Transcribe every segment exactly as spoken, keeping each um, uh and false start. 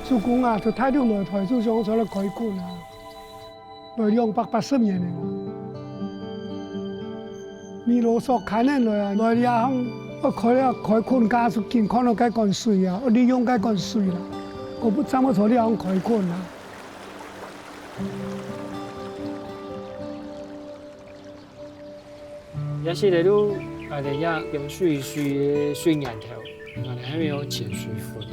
叔公啊，就大陸來臺州想出來開墾啊，來兩百八十年了啦。米羅索看人來啊，來這項，我開了開墾加速緊看到該管水啊，我利用該管水啦，我不怎麼坐這項開墾啊。 也是例如，啊，人家用水水个水源頭，啊，還沒有淺水分。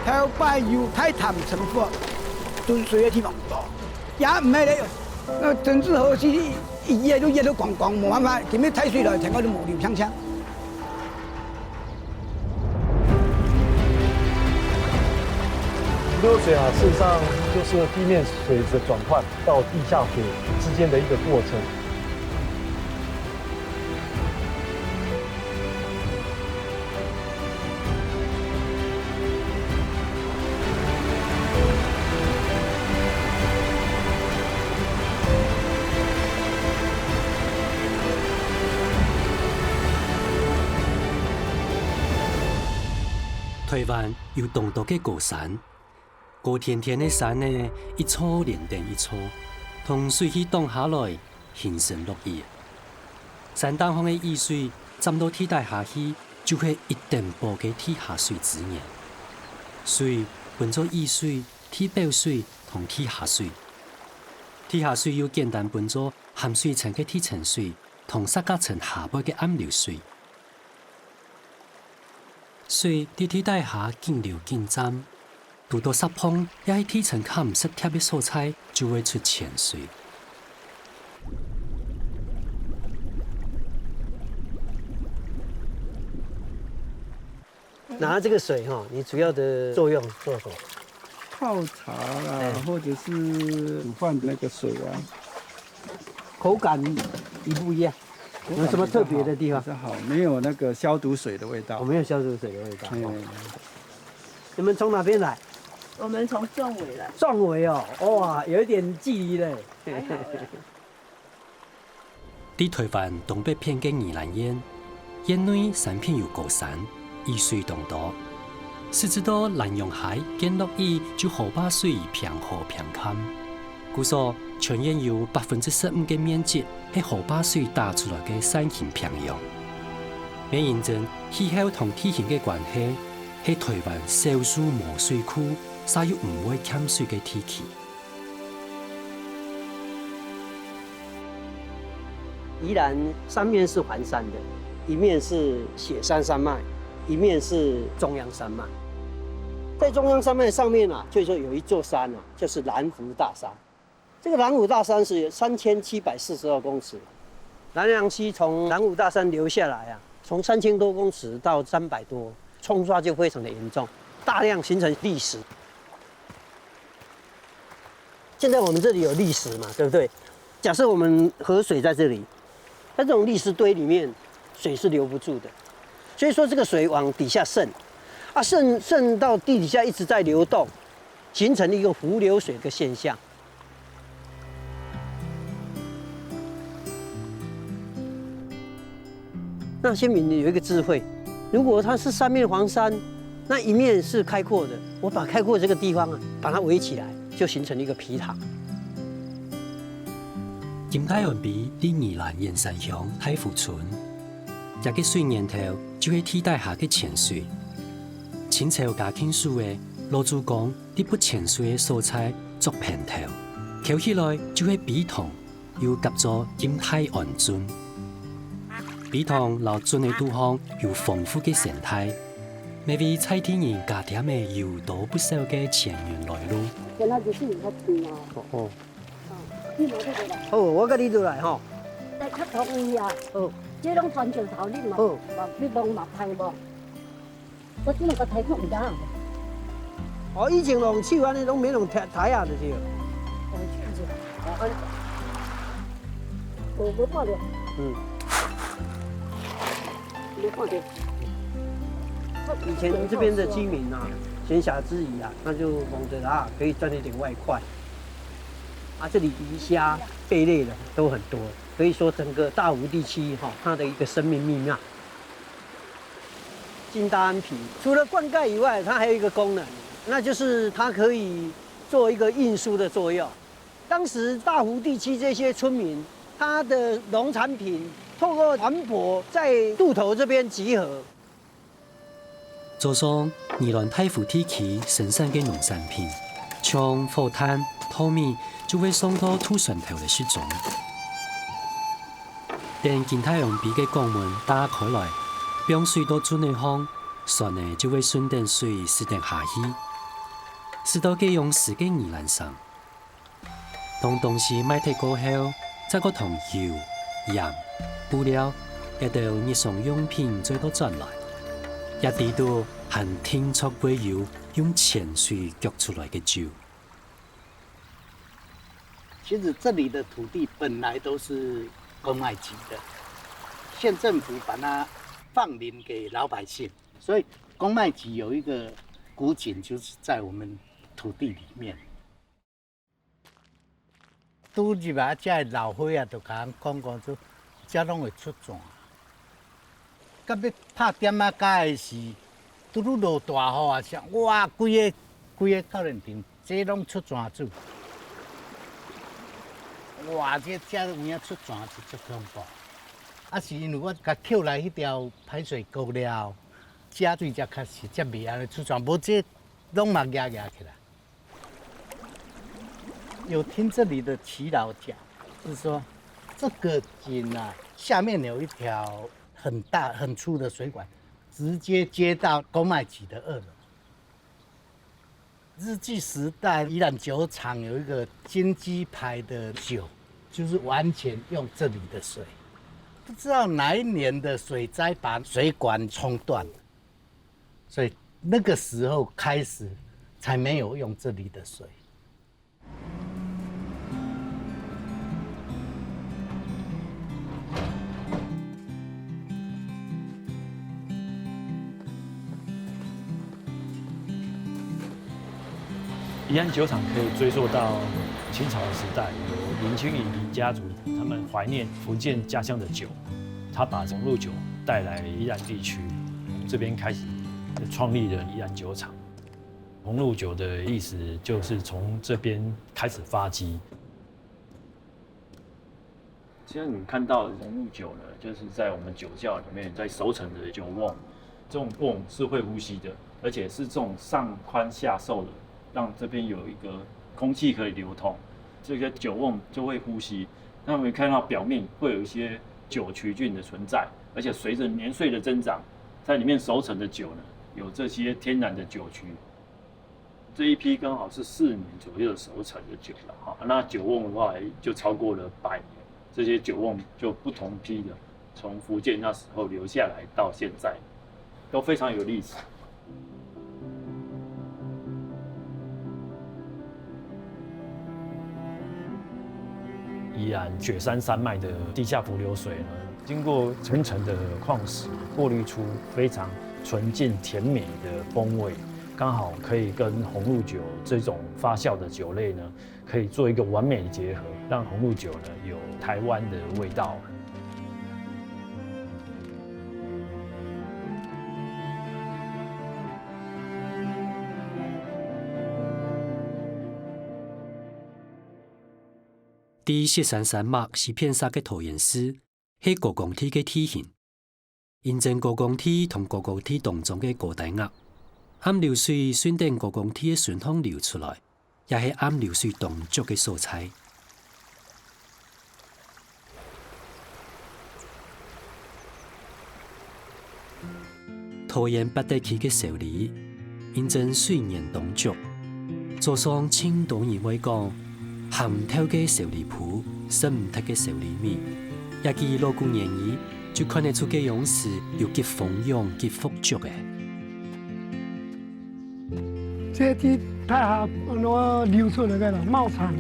頭擺有大潭沉佛，濺水个地方多，也毋係咧。該曾志和是一夜都夜到光光，無辦法，今日大水來，全部都無流淨淨。 流水啊，事實上就是地面水的轉換到地下水之間的一個過程。 臺灣有當多个高山，高天天个山仔，一座連等一座，同水氣擋下來，形成落雨。山頂項个雨水浸到地底下去，就係一等寶个地下水資源。水分做雨水、地表水同地下水。地下水又簡單分做含水層个地層水同石甲層下背个暗流水。 水在地底下緊流緊浸，堵到石縫也係地層較毋識貼个所在，就會出淺水。 拿這個水哈，你主要的作用做什麼？泡茶啦，哎。或者是煮飯的那個水啊。口感一不一樣？有什麼特別的地方？口感比較好，比較好，沒有那個消毒水的味道。哦，沒有消毒水的味道。哎。你們從哪邊來？我們從壯圍來。壯圍哦，哇，有一點距離嘞。還好啦。 在臺灣東北片个宜蘭縣，縣內山片有高山，雨水當多。使之到蘭陽溪見落雨就河壩水平河平崁。故所，全縣有百分之十五个面積係河壩水打出來个山形平洋。也因為氣候同地形个關係，係臺灣少數無水庫，煞又毋會欠水个地區。 宜蘭三面是環山的，一面是雪山山脈，一面是中央山脈。在中央山脈上面啊，所以說有一座山啊，就是蘭湖大山。這個蘭湖大山是三千七百四十二公尺，蘭陽溪從蘭湖大山流下來啊，從三千多公尺到三百多，沖刷就非常的嚴重，大量形成礫石。 現在我們這裡有礫石嘛，對不對？假設我們河水在這裡，它這種礫石堆裡面，水是留不住的，所以說這個水往底下滲，啊，滲，滲到地底下一直在流動，形成了一個伏流水的現象。 那先民有一個智慧，如果它是三面環山，那一面是開闊的，我把開闊這個地方啊，把它圍起來，就形成了一個埤塘。金泰安陂在宜蘭員山鄉大湖村，這個水源頭就係地底下个淺水。清朝嘉慶時節，老祖公在不淺水个所在作埤頭，敨起來就係陂塘， 又合作金泰安圳。陂塘摎圳个肚項有豐富个生態，乜為在地人加添了有多不少个錢銀來路。今仔日是有較甜哦。哦，哦。你無這个啦。好，我佮你落來吼。來較同意啊。好。這攏全石頭，你嘛，好。嘛，你摸嘛，歹摸。 我這个个抬看毋到。哦，以前用手按呢攏免用刣，刣啊，就是。用手按呢。哦，按呢。哦，無看到。嗯。無看到。以前這邊的居民啊，閒暇之餘啊，那就摸著啊，可以賺一點外快。啊，這裡魚蝦、貝類的都很多，可以說整個大湖地區哈，它的一個生命命脈。金大安皮除了灌溉以外，它还有一个功能，那就是它可以做一个运输的作用。当时大湖地区这些村民，他的农产品透过船舶在渡头这边集合。早上，宜兰大湖地区生产个农产品，像火炭、稻米，就會送到渡船頭來集中。等金大安皮个港門打開來，放水到圳仔項， 船仔就會順等水駛等下去，駛到該央時个宜蘭城。當東西賣忒過後，再過同油、鹽、布料，這兜日常用品載到轉來，這底肚還定著會有用泉水焗出來个酒。 其实这里的土地本来都是公卖局的，县政府把它放领给老百姓，所以公卖局有一个古井，就是在我们土地里面。拄入来，遮个老伙仔就甲人讲讲说，遮拢会出泉。到尾拍点仔膠个时，拄拄落大雨啊，啥，哇，规个规个教练场，这拢出泉水。哇，这遮有影出泉水足恐怖。啊，是因为我甲扣来迄条排水沟了，遮水才开始才袂安尼出泉，无这拢嘛压压起来。 有听这里的耆老讲，是说这个井啊，下面有一条很大很粗的水管，直接接到公卖局的二楼。日据时代，宜兰酒厂有一个金鸡牌的酒，就是完全用这里的水。不知道哪一年的水灾把水管冲断了。 所以那个时候开始才没有用这里的水。宜兰酒厂可以追溯到清朝的时代，由林清怡林家族，他们怀念福建家乡的酒，他把红露酒带来宜兰地区，这边开始创立了宜兰酒厂。红露酒的意思就是从这边开始发迹。现在你看到的红露酒呢，就是在我们酒窖里面在熟成的酒瓮，这种瓮是会呼吸的，而且是这种上宽下受的，让这边有一个空气可以流通，这些酒瓮就会呼吸。那我们看到表面会有一些酒曲菌的存在，而且随着年岁的增长，在里面熟成的酒呢，有这些天然的酒曲。这一批刚好是四年左右熟成的酒了哈，那酒瓮的话就超过了百年，这些酒瓮就不同批的，从福建那时候留下来到现在，都非常有历史。 宜兰雪山山脉的地下伏流水呢，经过层层的矿石，过滤出非常纯净甜美的风味，刚好可以跟红露酒这种发酵的酒类呢，可以做一个完美的结合，让红露酒呢有台湾的味道。 在雪山山脈西片析个桃園市，係高江地个地形。因為高江地同高江地當中个高低壓，暗流水順等高江地个順向流出來，也係暗流水當足个所在。 桃園八德區个小里，因為水源當足，早上盡多人會講，行毋透个小里埔，食毋忒个小里米。這句老古言語，就看得出該央時有幾荒涼、幾富足个。 這地大下安怎流出來个啦，冒產，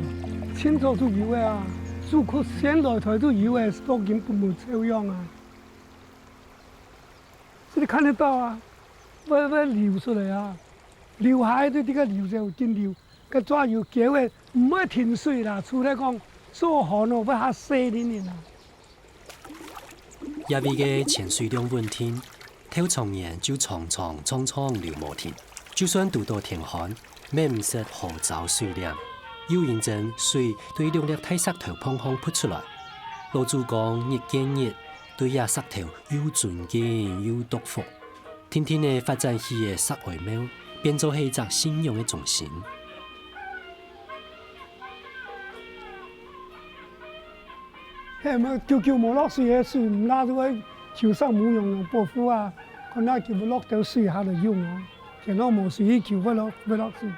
清朝就有个啊，祖國先來台就有个，到今不無照樣啊。這你看得到啊，會會流出來啊，流下去對這个流就有緊流，該抓有橋个，毋會停水啦，除了講做好咯，會較細一點啊。 這位个潛水量穩定，頭長年就長長長長流無停，就算堵到天旱，乜毋識好找水啉。又因陣水對兩粒大石頭縫項噗出來，老祖公日見日對這石頭又尊敬又祝福，定定仔發展起个石哀廟，變做係一隻信仰个中心。 係，無，久久無落水，該水毋罅就會像生毛樣樣保護啊，看哪久無落到水下來用哦。天后無水，久會落，會落水。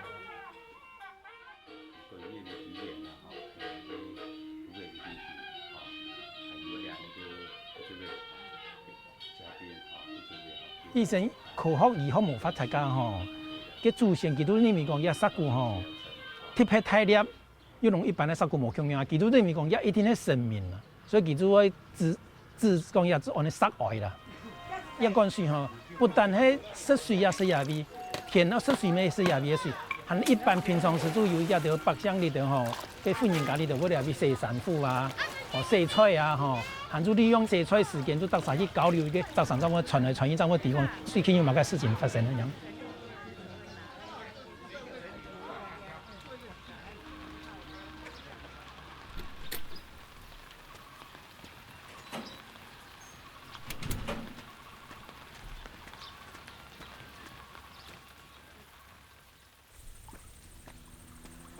以前科學醫學無發達个吼，該祖先佢都認為講，這石牯吼，特別大粒， 又同一般个石牯無共樣啊，佢都認為講這一定係神明啊，所以佢就會指，指講這就安到石哀啦。這款水吼，不但係食水也食這位，天后食水乜食這位个水，還一般平常時就有這兜百姓裡頭吼，該婦人家裡頭會這位洗衫褲啊，哦，洗菜啊吼，還就利用洗菜時間就逐儕去交流，一個逐儕正會傳來傳去，正會提供最近有麼个事情發生恁樣。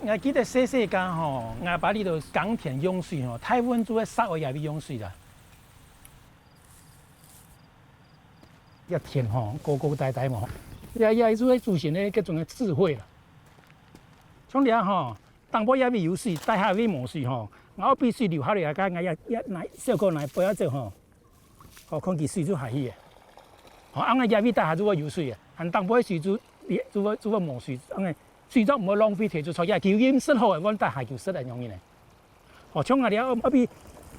𠊎記得細細个吼，𠊎爸裡頭耕田用水吼，大部分就係石哀這位用水啦。這田吼，高高低低嘛，這，這就係祖先个各種个智慧啦。像這吼，頂背這位有水，底下位無水吼，𠊎愛分水流下來，該𠊎這，這泥，小可泥背仔走吼， 哦，看佢水就下去个。哦，恁樣這位底下就會有水个，還頂背水就，就會，就會無水，恁樣水就毋會浪費，提出出去，佢已經食好个，往底下就食个樣仔呢。哦，像𠊎這愛，愛分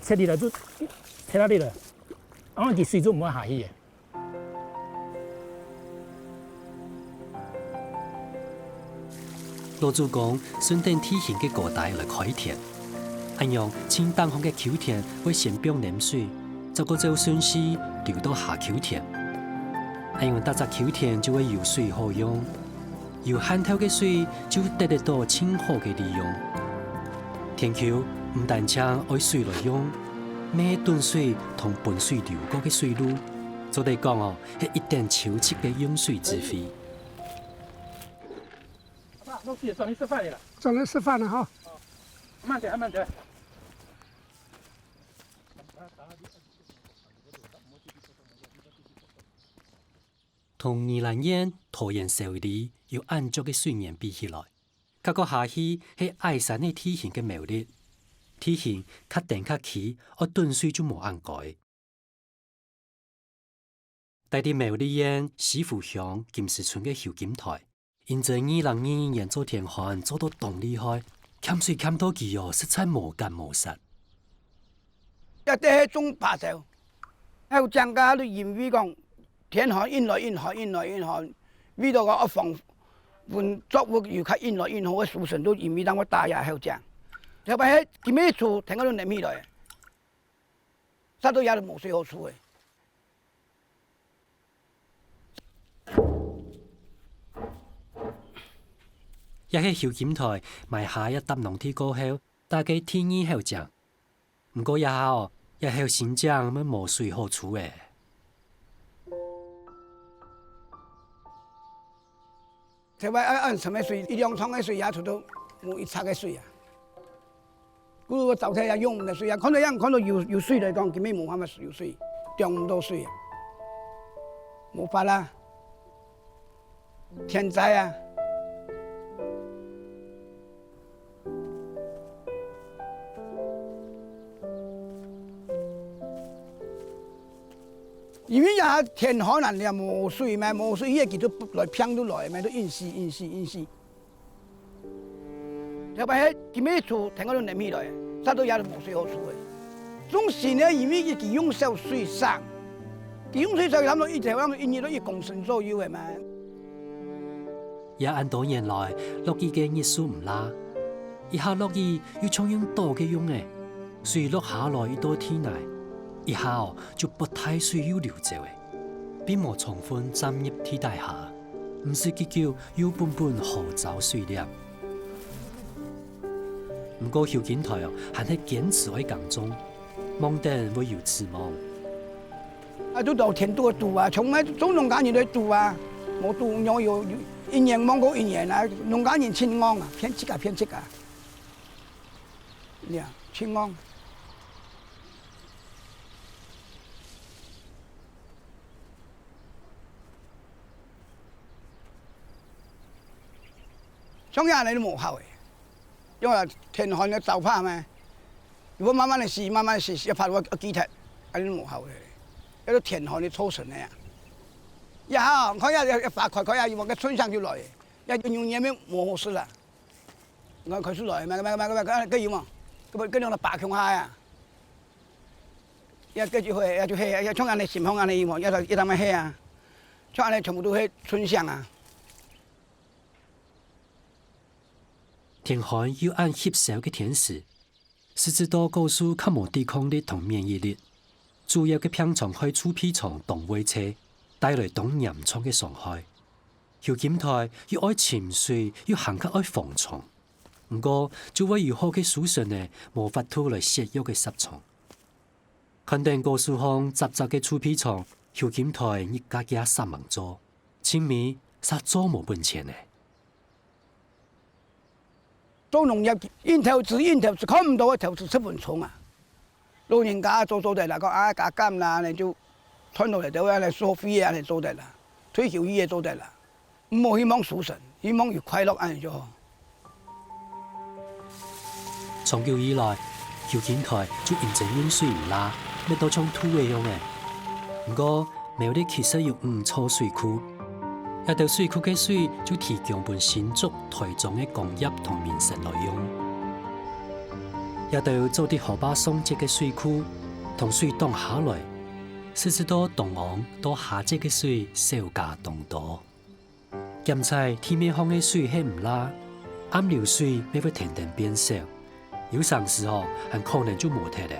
切起來就，切下去了，恁樣佢水就毋會下去个。 老祖公順等地形个高低來開田，恁樣盡頂項个坵田會先放淰水，再過照順序流到下坵田。恁樣逐隻坵田就會有水好用，有限頭个水就得得到盡好个利用。田坵毋單淨愛水來用，乜係囤水同分水流過个水路，做得講哦，係一等超值个用水智慧。 阿爸，落水了，轉去食飯了啦。轉去食飯了哈。慢點，慢點。同宜蘭縣桃園小里有恁足个水源比起來，較過下去係矮山个地形个苗栗，地形較低較崎，愛囤水就無恁該。 戴在苗栗縣西湖鄉金獅村个邱金台，因為二零二二年做天旱做到當厲害，欠水欠到佢哦，實在無結無煞。這兜係種芭蕉，還有莊稼都因為講天旱緊來緊旱，緊來緊旱，為到个惡防分作物又較緊來緊好个收成，都因為當个打壓後種。頭擺係今晡日出，天光都淰起來。 煞到這都無水好出个。這係邱金台埋下這搭農地過後，打个第二口井。毋過這下哦，這口新井乜無水好出个。 頭擺恁，恁深个水，一兩丈个水也出到無一尺个水啊。故所个灶頭也用毋得水啊，看到樣，看到有，有水來講，根本無辦法有水，裝毋到水啊。無法啦，天災啊。 因為這下天旱啊，你無水嘛，無水，佢就來，病就來嘛，就緊死，緊死，緊死。頭擺係今晡日出，天光都淰起來，煞到這都無水好出个。種葚呢，因為佢用少水少，佢用水少，差毋多一條，差毋多一日都一公升左右个嘛。 這恁多年來，落雨个日數毋罅，一下落雨又像用倒个樣仔，水落下來一到地泥，一下哦就發大水又流走了。並無充分浸入地底下，毋使幾久又本本好燥水了。毋過邱金台哦，還係堅持愛耕種，望等會有指望。啊，都到田都愛堵啊，從來做農家人都愛堵啊，無堵仰有，有一年忙過一年啊，農家人盡戇啊，騙自家騙自家，呀，盡戇。 像這樣來都無效誒，因為天寒个燥怕咩，如果慢慢个死，慢慢个死，死怕我我記忒，恁樣無效誒，這个天寒个造成个啊。也好，看下也也發快，看下有無个春香就來誒，也有牛年面無好事啦。我開始來，買買買買買，个有無？个个用到八共下呀。 也个就係，也就係，也像恁樣情況恁樣，一一一樣係啊，像恁樣全部都係春香啊。天寒又恁翕燒个天時，使得到果樹較無抵抗力同免疫力，主要个病蟲害臭屁蟲當會在，帶來當嚴重个傷害。邱金台又愛尋水，又還較愛防蟲。 毋過，就會有好个收成呢，無法度來節約个殺蟲。看等果樹項雜雜个臭屁蟲，邱金台日家家煞猛做，盡尾煞做無本錢呢。做農業，硬投資，硬投資，看毋到个投資，十分重啊。 老人家做做得啦，講啊加減啦，恁樣就賺落來就會恁樣所費啊，恁樣做得啦，退休去也做得啦，毋好希望收成，希望有快樂恁樣就好。長久以來，邱金台就認真用水毋罅，搣到像兔仔樣仔。毋過，苗栗其實有五座水庫， 這兜水庫个水就提供分新竹、台中个工業同民生來用。這兜做得河壩上節个水庫，同水擋下來，使得到當旺到下節个水少加當多。檢采地面項个水係毋罅，暗流水乜會跈等變少。 有成時候還可能就無忒了。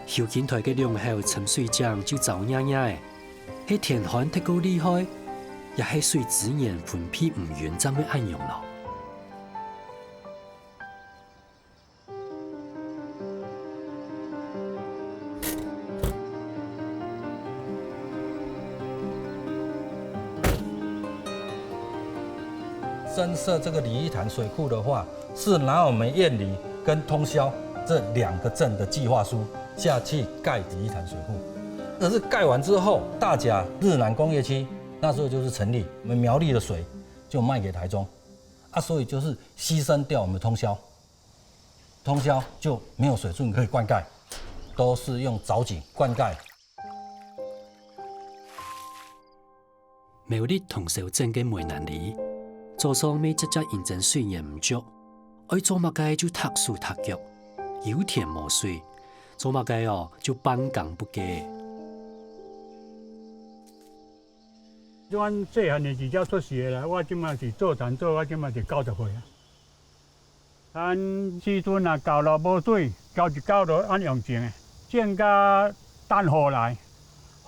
邱金台个兩口沉水井就燥惹惹仔，係天寒忒過厲害，也係水資源分配毋均正會恁樣咯。 增设这个李义潭水库的话，是拿我们燕里跟通霄这两个镇的计划书下去盖李义潭水库。可是盖完之后，大甲日南工业区那时候就是成立，我们苗栗的水就卖给台中，啊，所以就是牺牲掉我们通霄。 通霄就没有水圳可以灌溉，都是用藻井灌溉。苗栗通霄镇个梅南里，早上乜輒輒因爭水源毋足，愛做麼个就䌈手䌈腳，有田無水，做麼个哦就半耕不耕。 阮細漢个時節出世个啦，我這馬是做田做，我這馬是九十歲啊。咱時陣啊，溝落無水，溝一溝落按用種个，種甲等雨來，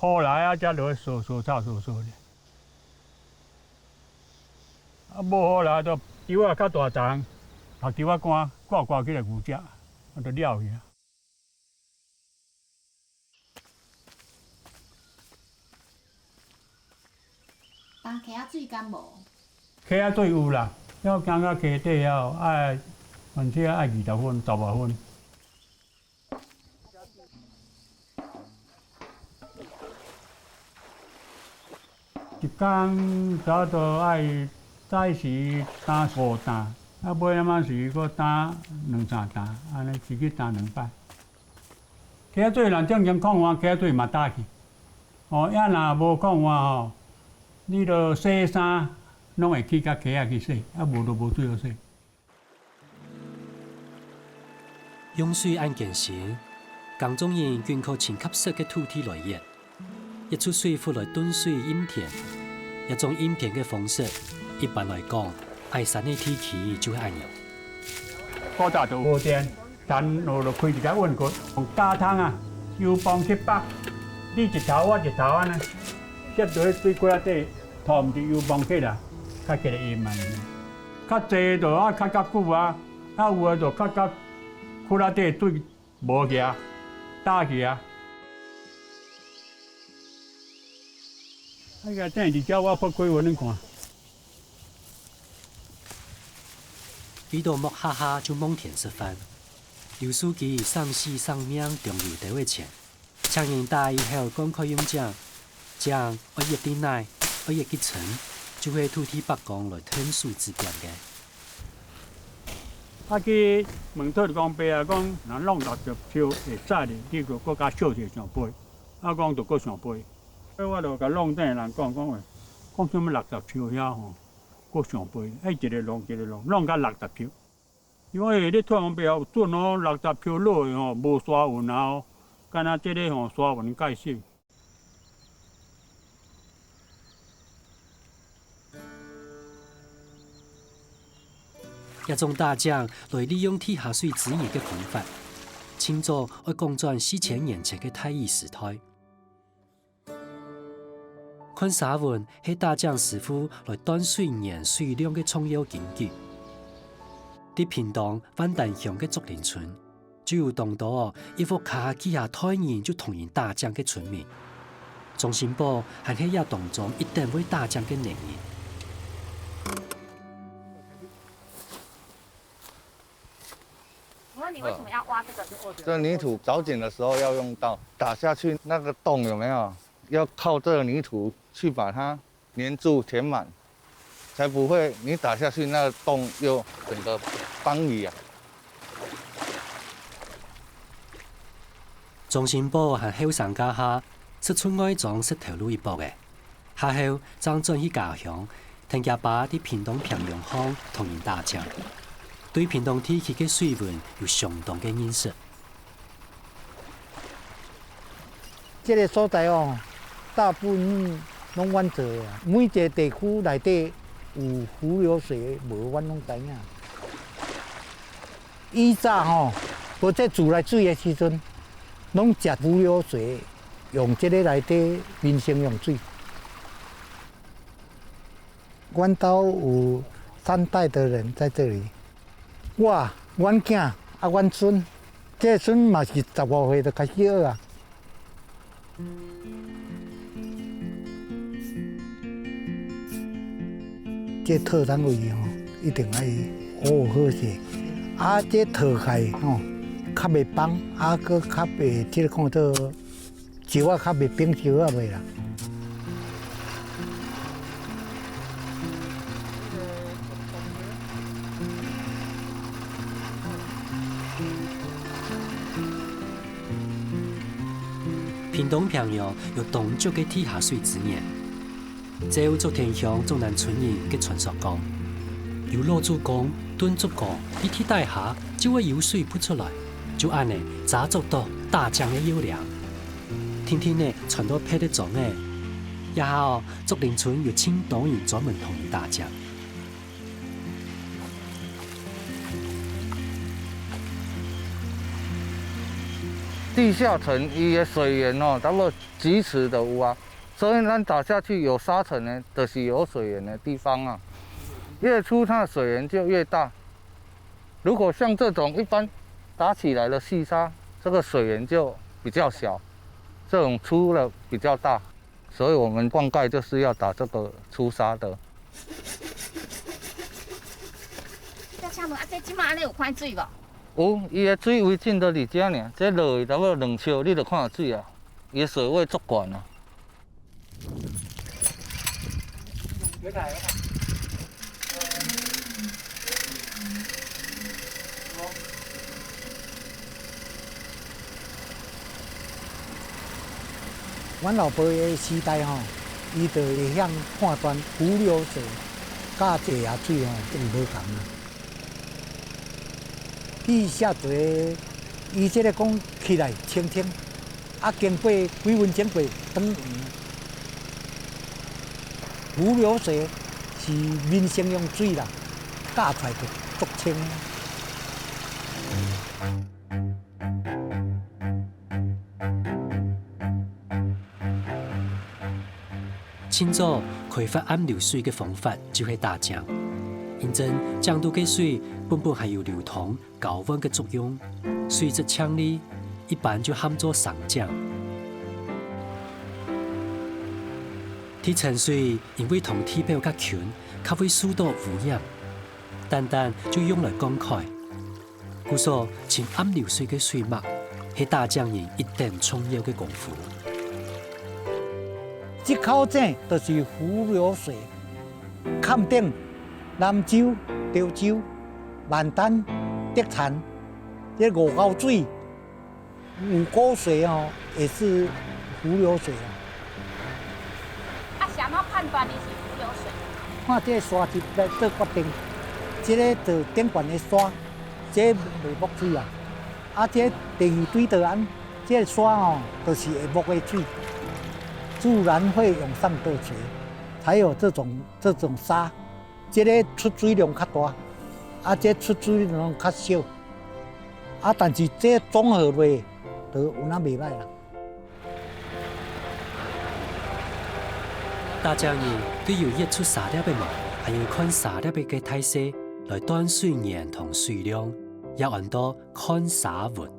雨來啊，才落去掃掃草掃掃咧。啊，無雨來就稻仔較大欉，讀稻仔乾，割割起來牛食，啊，就了去啊。 擔溪仔水敢無？溪仔水有啦，要行到溪底遐，愛，反正愛二十分、十外分。 一工差不多愛早時擔五擔，啊，尾暗仔時閣擔兩三擔，按呢一日擔兩擺。溪仔水若正經囥換，溪仔水嘛焦去。哦，啊若無囥換吼，你著洗衫，攏會去到溪仔去洗，啊，無就無水好洗。 用水恁艱辛，耕種人僅靠尋合適个土地來挖，挖出水窟來囤水蔭田。這種蔭田个方式，一般來講，矮山个地區就係恁樣。古早就無電，田路就開一个彎角，用架撐啊，油磅去捌，你一頭我一頭安尼，接落去水窟仔底，頭毋是油磅起來，較起來淹啊。較濟就啊較較久啊，較有的就較較窟仔底水無去啊，焦去啊。哎呀，真係而且我拍開分你看。 佢到目哈哈就望天食飯。劉書記省死省命中油兜个錢，請人打一口灌溉用井，井愛挖得泥，愛挖得深，就係土地伯公來𢯭手指點个。啊，去問特工伯啊，講若弄六十尺會使哩，你就閣較少一上倍。啊，講就閣上倍。所以我就甲弄頂个人講，講話，講啥物六十尺遐吼， 閣上倍，愛一个弄一个弄，弄到六十尺。因為你太陽伯有準哦，六十尺落去吼，無沙雲啊哦，敢若這个吼沙雲蓋少。這種打井來利用地下水資源个方法，清早愛講轉四千年前个大禹時代。 看沙文係打井師傅來斷水源水量个重要根據。在屏東萬丹鄉个竹林村，就有當多一屋下幾下代人就同人打井个村民。鍾新寶還係這當中一等會打井个能人。 請問你為什麼要挖這個？這泥土鑿井的時候要用到，打下去那個洞有沒有？要靠這個泥土去把它黏住填滿，才不會你打下去那個洞又整個崩離啊。鍾新寶還後生該下，識出外庄識頭路一駁仔。 下後正轉去家鄉，跈厥爸在屏東平洋項同人打井，對屏東地區个水文有相當个認識。這个所在哦，大部分攏灣仔个啊，每一个地區內底有伏流水無，阮攏知影。以早吼，無這自來水个時陣，攏食伏流水，用這个內底民生用水。 阮兜有三代的人在這裡。我、阮囝啊、阮孫，這孫嘛是十五歲就開始學啊。這套餐落去吼，一定愛好好好勢。啊，這套起來吼，較袂崩，啊，閣較袂，這个講做 石仔較袂冰，石仔袂啦。屏東平洋有當足个地下水資源。照竹田鄉竹南村人个傳說講，有老祖公、頓足公，佢地底下就會有水浮出來，就恁呢，遮捉到打井个要領。 定定仔傳到別个庄仔。這下哦，竹林村有盡多人專門同佢打井。地下層伊个水源哦，差不多幾尺就有啊。所以咱打下去有沙層的，就是有水源的地方啊。越粗，它的水源就越大。 如果像這種一般打起來的細沙，這個水源就比較小，這種粗的比較大，所以我們灌溉就是要打這個粗沙的。大家問啊，這這馬按呢有寬水無？有，伊的水位盡都佇遮爾，這落去差不多兩尺，你就看到水啊，伊的水位足懸啊。 阮老爸个時代吼，伊就會曉判斷伏流水佮地下水吼，就無仝啊。地下水，伊這个講起來清清， 啊，經過幾分鐘過轉黃。伏流水是民生用水啦，加出來就足清。盡早開發暗流水个方法就係打井。因為井肚个水本本還有流通、交換个作用，水質淨俐，一般就喊做生井。地層水因為同地表較近，較會受到污染，單單就用來灌溉。 故所，尋暗流水个水脈，係打井人一等重要个功夫。這口井就是伏流水，崁頂、南洲、潮洲、萬丹、竹田，這五口水，五口水哦，也是伏流水哦。啊，是按怎判斷伊是伏流水？看這个沙質來做決定，這个就頂懸个沙， 這袂沒水啊。啊，這地對著岸，這沙吼，就是會沒个水，自然會湧上這水，才有這種，這種沙。這个出水量較大，啊，這出水量較少。啊，但是這綜合落，都有那袂歹啦。 打井人對有挖出沙粒个無，還有看沙粒个大細，來斷水源同水量，也安到看沙紋。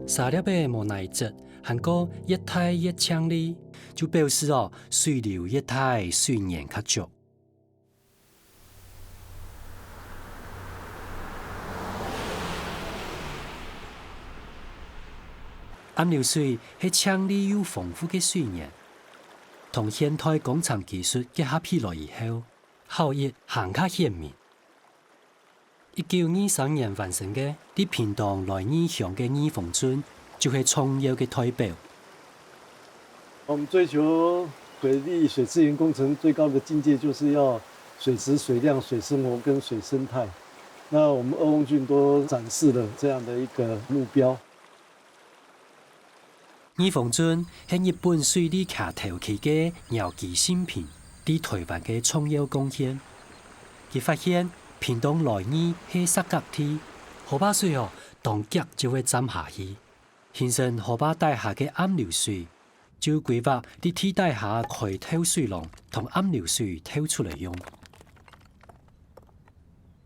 沙粒个無哪一隻，還過越大越淨俐，就表示哦，水流越大，水源較足。 暗流水係淨俐又豐富个水源，同現代工程技術結合起來以後，效益還較顯明。一九二三年完成个，在屏東來義鄉个義峰圳，就係重要个代表。 我們追求水利水資源工程最高的境界，就是要水質、水量、水生活跟水生態。那我們二峰圳都展示了這樣的一個目標。義峰圳係日本水利徛頭期个蟯居新平對臺灣个重要貢獻。佢發現屏東來義係石角地，河壩水哦，當遽就會站下去。 形成河壩底下个暗流水，就規劃在地底下開透水廊，同暗流水透出來用。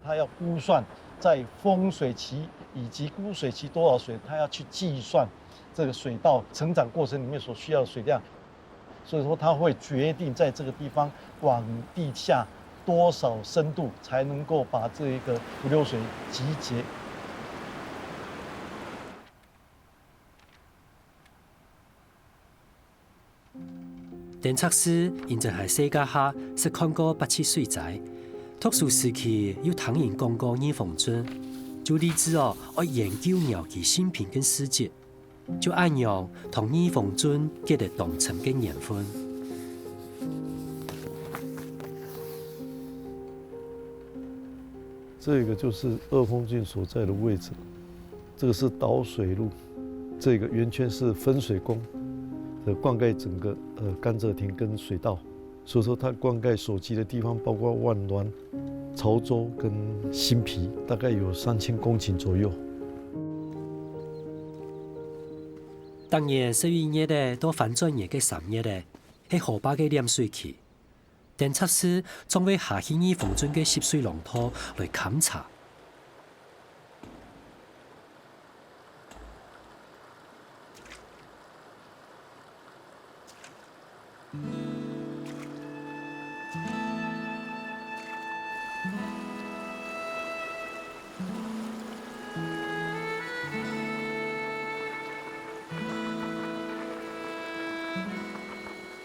它要估算在豐水期以及枯水期多少水，它要去計算這個水稻成長過程裡面所需要的水量，所以說它會決定在這個地方往地下多少深度才能夠把這一個伏流水集結。 丁策士因為還細个下，識看過八七水災，讀書時期有聽人講過義峰圳，就立志哦，愛研究蟯居新平个事蹟，就恁樣同義峰圳結了當深个緣分。 這個就是二峰圳所在的位置，這個是導水路，這個圓圈是分水溝的灌溉整個，呃，甘蔗田跟水稻。所以說它灌溉所及的地方，包括萬巒、潮州跟新埤，大概有三千公頃左右。逐年十一月仔到翻轉月个三月仔，係河壩个濫水期。 丁策士總會下去義峰圳个集水廊肚來勘察。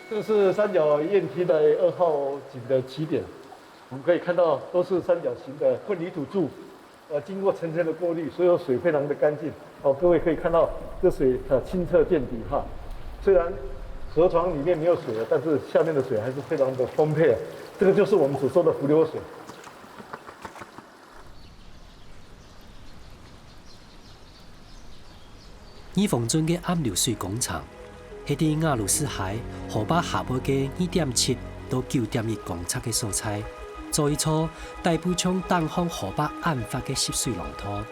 這是三角堰梯的二號井的起點，我們可以看到都是三角形的混凝土柱，呃，經過層層的過濾，所以說水非常的乾淨。哦，各位可以看到這水，呃，清澈見底哈。雖然河床裡面沒有水了，但是下面的水還是非常的豐沛啊。這個就是我們所說的伏流水。 義峰圳个暗流水工程，係在雅魯斯溪河壩下背个二點七到九點一公尺个所在，做一座大部像頂項河壩恁闊个集水廊肚。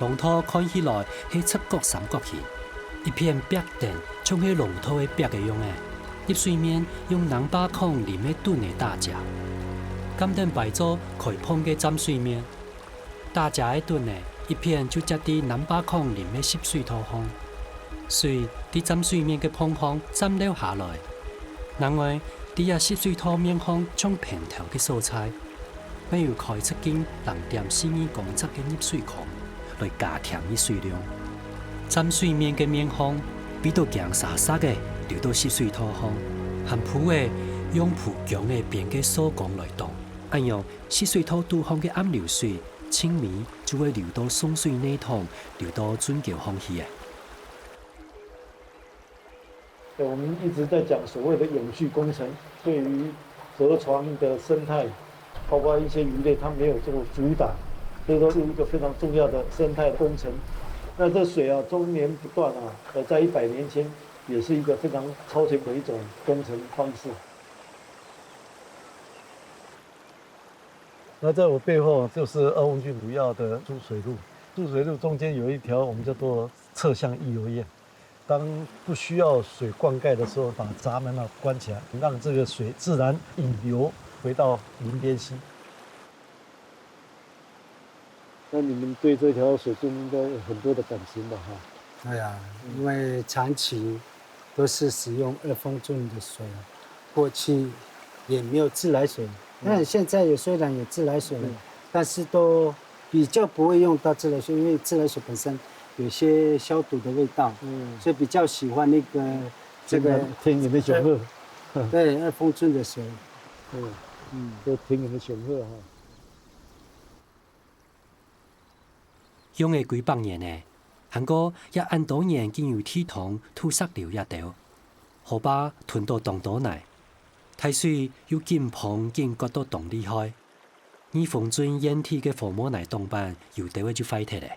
廊肚看起來係直角三角形，一片壁頂，像係龍頭个壁个樣仔，入水面用南巴孔淋个墩仔打遮，敢等擺做開放个站水面。打遮个墩仔，一片就接在南巴孔淋个溼水道項，水在站水面个方向站流下來。另外，在這溼水道面項像平頭个所在， 乜有開直徑零點四二公尺个入水孔，來加添入水量。站水面个面項，為著驚沙石仔流到溼水道項，還鋪仔用鋪薑仔編个索缸來擋。恁樣，溼水道肚項个暗流水，盡尾就會流到送水系統，流到圳溝項去了。 我们一直在讲所谓的永续工程，对于河床的生态，包括一些鱼类，它没有这种阻挡，所以说是一个非常重要的生态工程。那这水啊，终年不断啊，呃，在一百年前也是一个非常超前的一种工程方式。那在我背后就是二峰圳主要的出水路，出水路中间有一条我们叫做侧向溢流堰。 当不需要水灌溉的时候，把闸门啊关起来，让这个水自然引流回到林边溪。那你们对这条水圳应该有很多的感情吧？哈。对啊，因为长期都是使用二峰圳的水啊，过去也没有自来水，那现在也虽然有自来水了，但是都 比较不会用到自来水，因为自来水本身有些消毒的味道，嗯，所以比较喜欢那个这个天然的雄厚，对，二峰圳的水，嗯嗯，就天然的雄厚哈。用个几百年呢，韩国也恁多年经有地动土石流也兜，河壩吞到当多泥，大水又紧崩紧割到当厉害。 二峰圳原地个火毛泥當板有兜仔就壞忒了。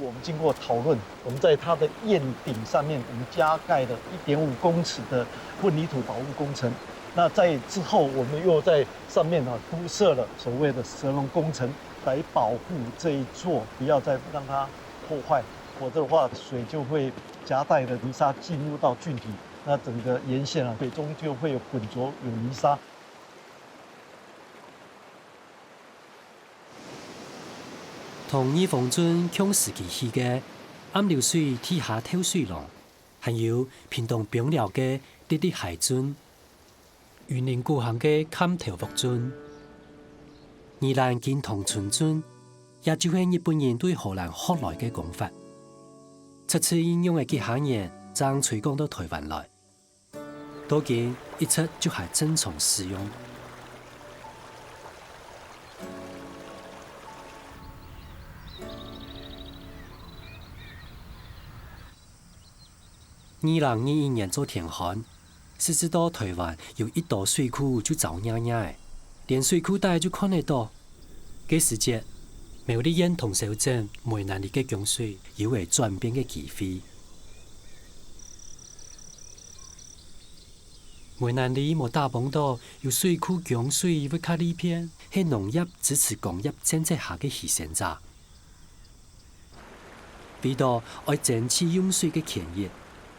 我们经过讨论，我们在它的堰顶上面，我们加盖了一点五公尺的混凝土保护工程。那在之后，我们又在 上面啊铺设了所谓的蛇笼工程，来保护这一座，不要再让它破坏，否则的话水就会夹带着泥沙进入到圳体，那整个沿线啊水中就会有浑浊有泥沙。同二峰圳共時期起个暗流水地下透水廊，還有屏東枋寮个直直溪圳、 雲林古坑个崁頭屋圳、宜蘭金塘村圳，也就係日本人對荷蘭學來个工法。直至應用个幾下年正推廣到臺灣來，到今一直就還正常使用。 二零二一年做天旱，實際到臺灣有一多水庫就燥惹惹仔，連水庫底就看得著。該時節，苗栗縣東石鎮梅南里个供水有了轉變个機會。梅南里無打幫著有水庫供水會較利便，係農業支持工業政策下个犧牲者。 為著愛爭取用水个權益，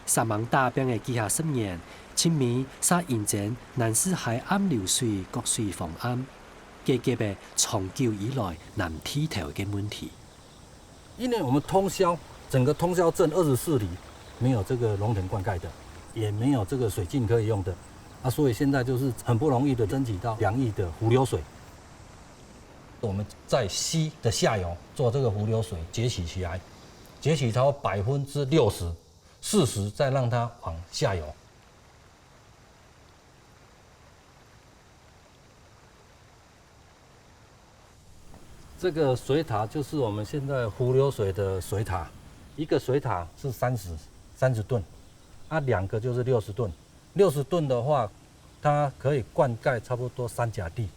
煞猛打拚个幾下十年，盡尾煞引進南勢溪暗流水割水方案，解決了長久以來難剃頭个問題。因為我們通霄，整個通霄鎮二十四里沒有這個農田灌溉的，也沒有這個水圳可以用的，啊，所以現在就是很不容易的爭取到兩億的伏流水。 我們在溪的下游做這個伏流水截取起來，截取超百分之六十、四十，再讓它往下游。這個水塔就是我們現在伏流水的水塔，一個水塔是三十三十噸，啊，兩個就是六十噸。六十噸的話，它可以灌溉差不多三甲地。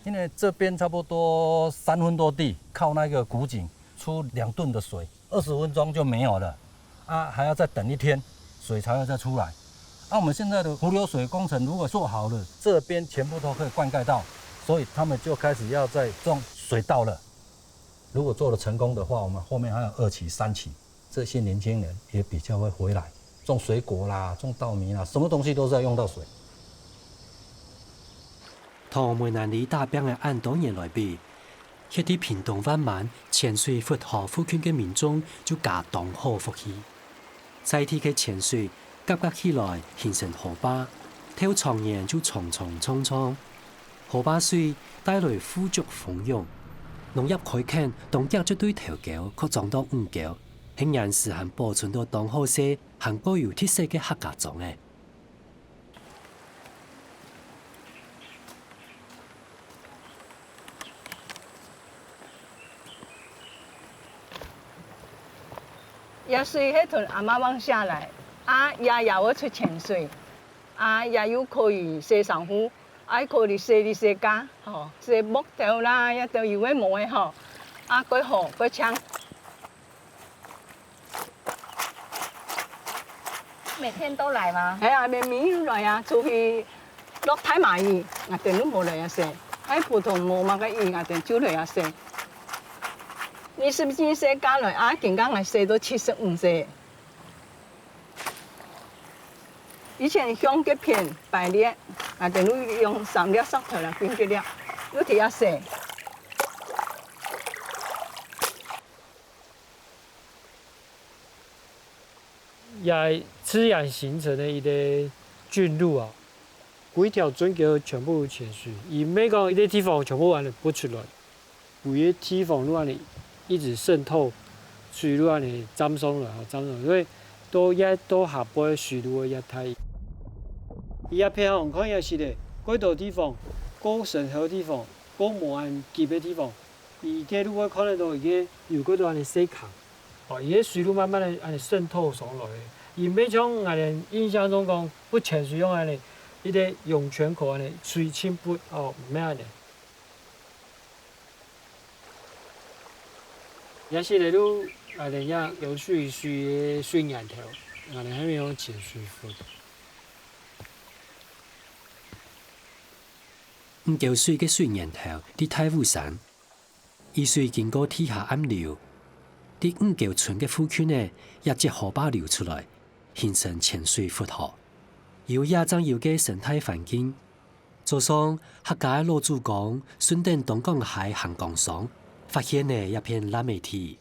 因為這邊差不多三分多地，靠那個古井出兩噸的水，二十分鐘就沒有了，啊，還要再等一天，水才会再出来。那我们现在的伏流水工程如果做好了，这边全部都可以灌溉到，所以他们就开始要在种水稻了。如果做得成功的话，我们后面还有二期、三期，这些年轻人也比较会回来种水果啦、种稻米啦，什么东西都是要用到水。同梅蘭妮打拚个恁多年來比，歇在屏東萬巒淺水佛河附近个民眾就加當好福氣。在地个淺水夾夾起來形成河壩，透長年就長長長長。河壩水帶來富足豐沃，農業開墾當遽就對頭溝擴張到五溝，係現時還保存到當好勢，還蓋有特色个客家庄仔。 這水係同阿嬤往下來，啊，這也會出淺水，啊，這又可以洗衫褲，啊，可以洗你洗家，吼，洗木頭啦，這都有个無个吼，啊，蓋好蓋淨。 每天都來嗎？係啊，每每日來啊，除非落大麻雨，𠊎兜就無來啊洗。係普通無麼个雨，𠊎兜就來啊洗。二十二歲嫁來啊，今下𠊎洗到七十五歲。以前用這片排列，𠊎兜就用三粒石頭來分一粒，又提啊洗。 也自然形成个一個圳路啊。規條圳溝全部有淺水，佢毋係講一個地方全部恁樣浮出來，有一個地方就恁樣一直滲透，水就恁樣浸上來，浸上來，所以到這到下背水就會越大。佢這片吼，你看這係咧，蓋多地方，蓋深厚个地方，蓋無恁急个地方， 佢這就會看得到，佢个有幾多恁樣細坑。哦，佢个水就慢慢个恁樣滲透上來。佢毋係像𠊎兜印象中講，浮淺水用恁樣，一個湧泉口恁樣，水盡浮，哦，毋係恁樣。這係咧就𠊎兜這有水，水个水源頭，𠊎兜還無用淺水佛。五溝水个水源頭在大武山， 雨水經過地下暗流，在五溝村个附近仔，也接河壩流出來，形成淺水佛河。有野正有个生態環境。早上，客家个老祖公順等東港溪行江上，發現了這片爛尾地。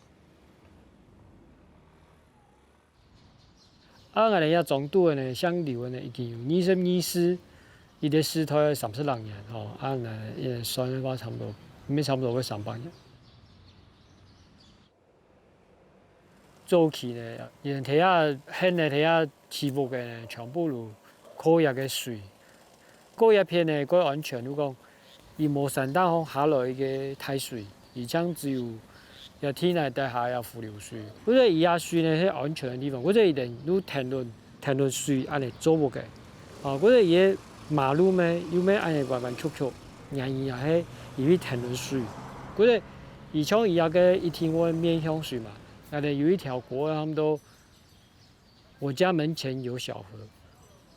啊，𠊎兜這莊肚个呢，姓劉个呢，已經有二十二世，佢个世代三十零年吼，啊，𠊎兜算个話差毋多，毋係差毋多會三百年。早期呢，佢兜這下，現在這下起屋个呢，全部都靠這个水。 過這片呢，蓋安全，就講，佢無山頂項下來一個大水，而且只有這地泥底下這伏流水。故所佢這水呢係安全个地方，故所佢兜就定論，定論水恁樣做屋个。啊，故所佢个馬路咩，又咩恁樣彎彎曲曲，原因也係因為定論水。故所佢像佢這個一定會面向水嘛，該兜有一條歌喊做 我家門前有小河，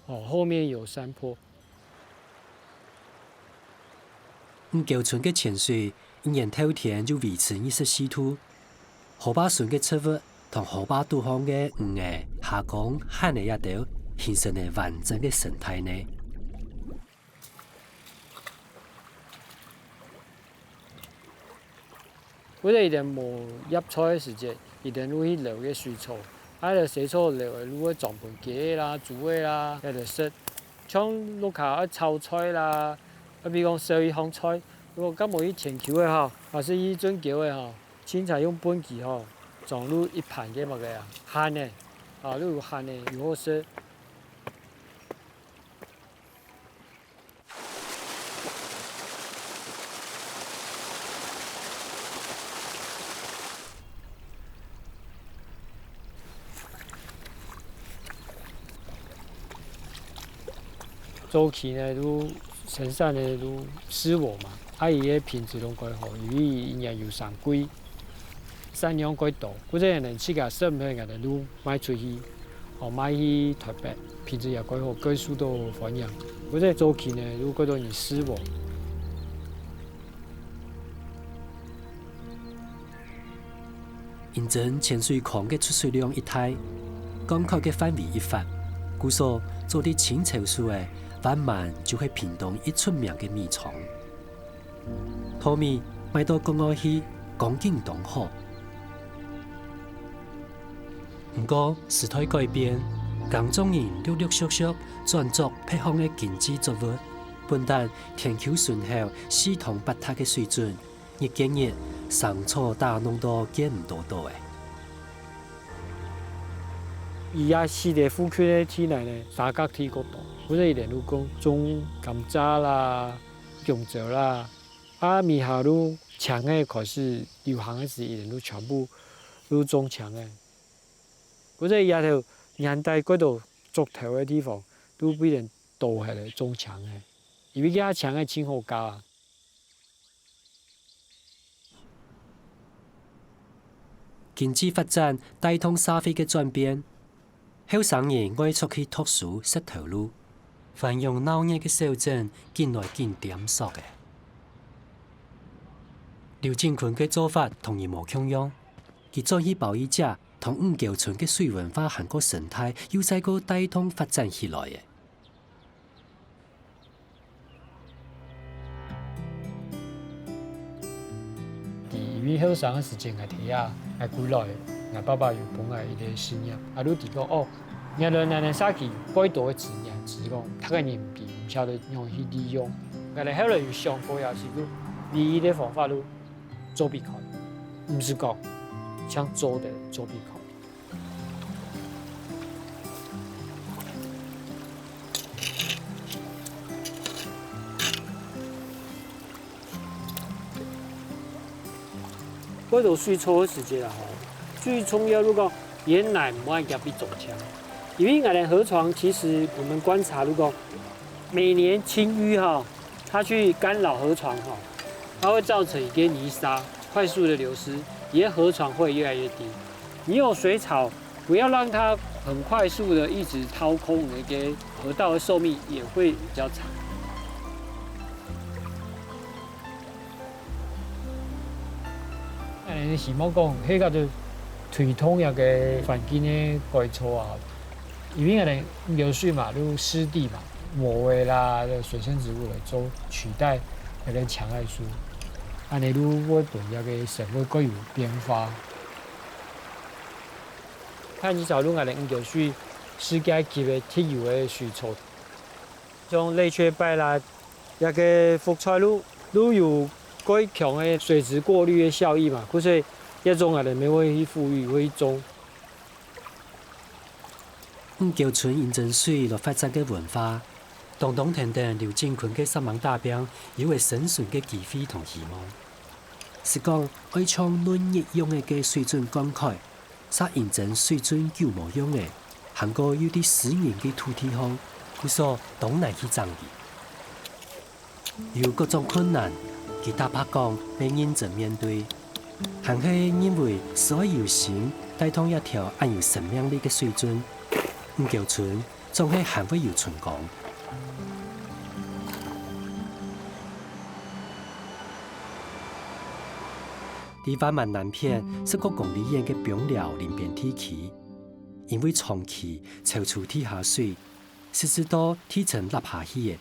哦，後面有山坡。五溝村个淺水，一年透天就維持二十四度。河壩脣个植物同河壩肚項个魚仔、蝦公蜆仔這兜，形成了完整个生態呢。 故所佢兜無葉菜个時節，佢兜就去撈該水草，啊，該水草撈个就會裝分雞仔啦、豬仔啦，該兜食。像屋下愛炒菜啦，啊，比如講燒一項菜，如果敢無去田坵个吼，還係去圳溝个吼，凊彩用畚箕吼，裝就一盤个麼个啊，蜆仔，啊，就有蜆仔，又好食。 早期呢，就生產呢，就四禾嘛，啊，佢个品質攏蓋好，因為佢一年有三季，產量蓋多，故所呢，自家食毋忒，𠊎兜就賣出去。哦，賣去臺北，品質也蓋好，蓋受到歡迎。毋過早期呢，又蓋多人食無。因爭淺水坑个出水量一大，灌溉个範圍一闊，故所做得清潮時个，萬巒就係屏東一出名个米倉。 稻米賣到國外去，光景當好。毋過，時代改變，耕種人陸陸續續轉作別項个經濟作物，分擔田坵脣口四通八達个水準，日見日，生草打弄到見毋到倒仔。這四个附近个地泥呢，沙角地較多，故所以𠊎等就講種甘蔗啦、 弓蕉啦，啊尾下就青个開始流行个時，𠊎等就全部就種青个。故所以這頭年代蓋多竹頭个地方，就分𠊎等倒下來種青个，因為這青个盡好搞啊。 經濟發展帶動社會个轉變，後生人愛出去讀書、識頭路，繁榮鬧熱个小鎮緊來緊恬縮仔。劉進坤个做法同人無共樣，佢轉去包衣姐同五溝村个水文化還過生態，又再過帶動發展起來仔。 因為後生个時節，𠊎知啊，𠊎歸來，𠊎爸爸有分𠊎一個事業，啊，就知講，哦，原來𠊎等社區有蓋多个資源，只是講，逐個人毋知，毋曉得仰去利用。𠊎等後來有想過，也係就唯一个方法，就做分佢看，毋係講，想做得做分佢看。 過多水草个時節啊，吼，最重要就講，原來毋愛甲佢種青，因為𠊎等河床其實我們觀察，就講每年清淤哈， 它去干擾河床哈，它會造成一個泥沙快速的流失，你的河床會越來越低。你有水草，不要讓它很快速的一直掏空，你的河道的壽命也會比較長。哎，希望講，這個就推動一個環境的改造啊。 因為𠊎等五溝水嘛，就濕地嘛，無尾啦，水生植物來做取代該个青个樹，恁呢就會分這个生活較有變化。看一條路𠊎等五溝水世界級个特有个水草，像瞼雀柏啦，這个覆菜路，就有較強个水質過濾个效益嘛，故所以這種𠊎等乜會去復育，會去種。 五溝村因爭水來發展个文化，當當跈等劉進坤个煞猛打拚，有个生存个機會同希望。係講愛像嫩葉樣仔个水準灌溉，煞因爭水準久無用仔，還過又在私人个土地項，故所當難去爭議。 有各種困難，佢坦白講，乜認真面對。還係認為係愛有心，帶動一條恁有生命力个水圳，五溝村總係還會有春光。在萬巒南片十个公里遠个枋寮林邊地區，因為長期泅出地下水， 直直到地層凹下去仔。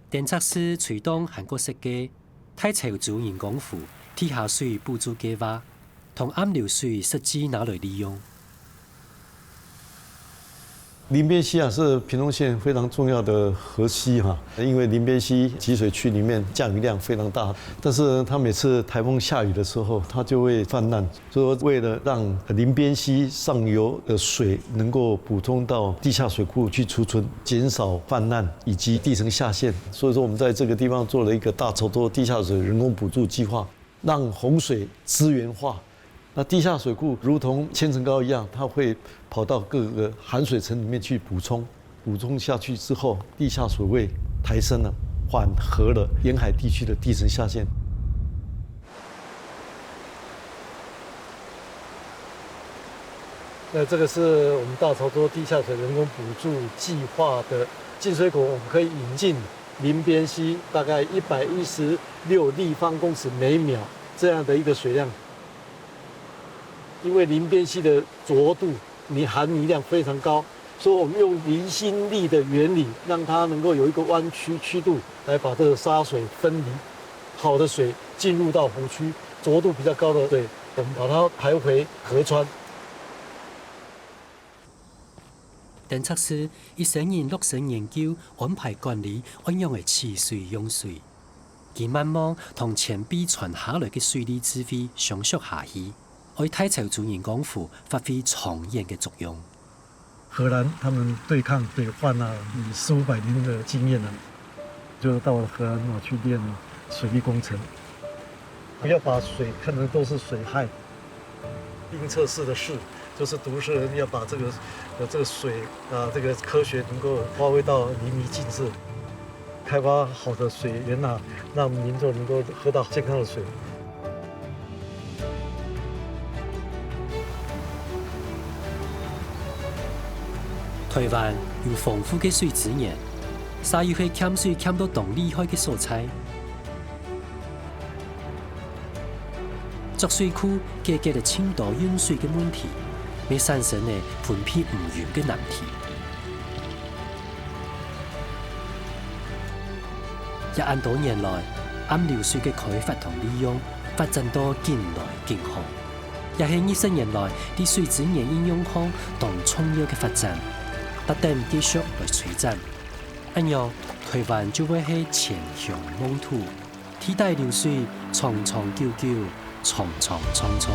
電掣式吹動還過設計，大泅洲人工湖地下水補助計畫， 同暗流水實際拿來利用。林邊溪啊，是屏東縣非常重要的河溪哈，因為林邊溪集水區裡面降雨量非常大，但是它每次颱風下雨的時候，它就會氾濫。所以說，為了讓林邊溪上游的水能夠補充到地下水庫去儲存，減少氾濫以及地層下陷，所以說我們在這個地方做了一個大泅洲地下水人工補助計畫。 讓洪水資源化。那地下水庫如同千層糕一樣，它會跑到各個含水層裡面去補充。补充下去之后，地下水位抬升了，缓和了沿海地区的地层下陷。那这个是我们大潮州地下水人工补助计划的进水孔，我们可以引进林边溪大概一百一十六立方公尺每秒这样的一个水量。因为林边溪的浊度，你含泥量非常高，所以我们用离心力的原理，让它能够有一个弯曲曲度，来把这个沙水分离。好的水进入到湖区，浊度比较高的水，我们把它排回河川。 等測試，一些人落手研究安排管理恁樣个取水用水。佢慢慢同前輩傳下來个水利智慧相續下去，為大潮州人工湖發揮長遠个作用。荷兰他们对抗水患啊，有四五百年的经验了，就到了荷兰啊去练水利工程。不要把水看成都是水害，冰测试的试，就是都市人要把这个呃这个水啊这个科学能够发挥到淋漓尽致，开发好的水源啊，让民众能够喝到健康的水。台湾有丰富个水资源，沙又係欠水欠到當厲害个所在。 貯水庫解決了盡多用水个問題，乜產生了分配毋均个難題。這恁多年來，暗流水个開發同利用發展到緊來緊好，也係二十年來在水資源應用項當重要个發展，值得繼續來推展。恁樣，台灣就會係前向望土， 地底流水長長久久，長長長長。